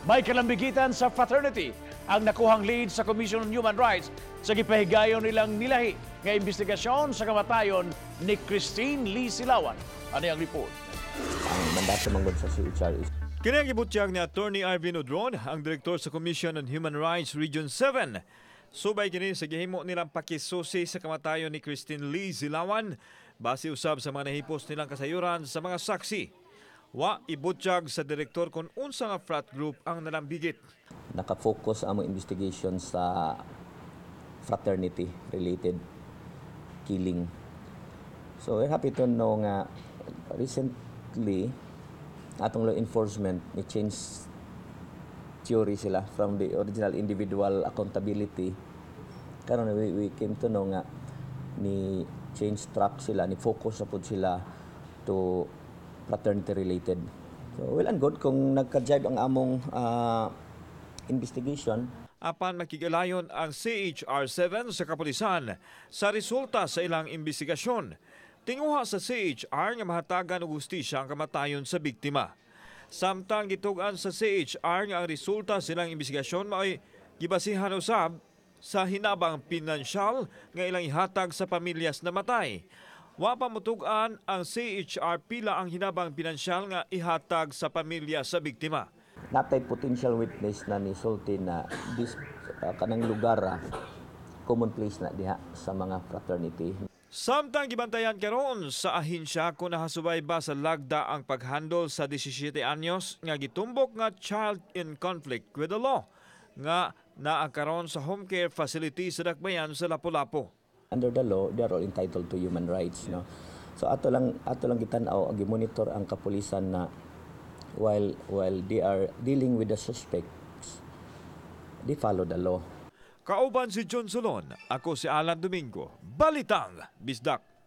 May kalambigitan sa fraternity ang nakuhang lead sa Commission on Human Rights sa gipahigayon nilang nilahi nga investigasyon sa kamatayon ni Christine Lee Silawan. Ano ang report? Ang mandato manggod sa CHR is Kini ang gibutyag ni Attorney Arvin Udron, ang direktor sa Commission on Human Rights Region 7. Subay kini sa gihimo nilang pakisusi sa kamatayon ni Christine Lee Silawan base usab sa mga nahipos nilang kasayuran sa mga saksi. Wa ibutyag sa direktor kung unsa nga frat group ang nalambigit. Nakafocus ang among investigation sa fraternity related killing. So we're happy to know nga recently atong law enforcement ni change theory sila from the original individual accountability. Karon we came to know nga ni change track sila, ni focus na pud sila to fraternity related. So well and good kung nagka-jibe ang among investigation. Apan makigalayon ang CHR7 sa kapulisan sa resulta sa ilang investigasyon. Tinguha sa CHR nga mahatagan og hustisya ang kamatayon sa biktima. Samtang gitug-an sa CHR nga ang resulta sa ilang investigasyon mao'y gibasihan usab sa hinabang pinansyal nga ilang ihatag sa pamilyas namatay. Wa pa mutug-an ang CHR pila ang hinabang pinansyal nga ihatag sa pamilya sa biktima. Natay potential witness na nisulti na this kanang lugar common place na diha sa mga fraternity. Samtang gibantayan karon sa ahensya kung nahasubay ba sa lagda ang paghandle sa 17 anyos nga gitumbok nga child in conflict with the law nga naa karon sa home care facility sa Dakbayan sa Lapu-Lapu. Under the law, they are all entitled to human rights, no? So ato lang gitan-aw, gi-monitor ang kapulisan na while they are dealing with the suspects, they follow the law. Kauban si John Solon, ako si Alan Domingo. Balitang Bisdak.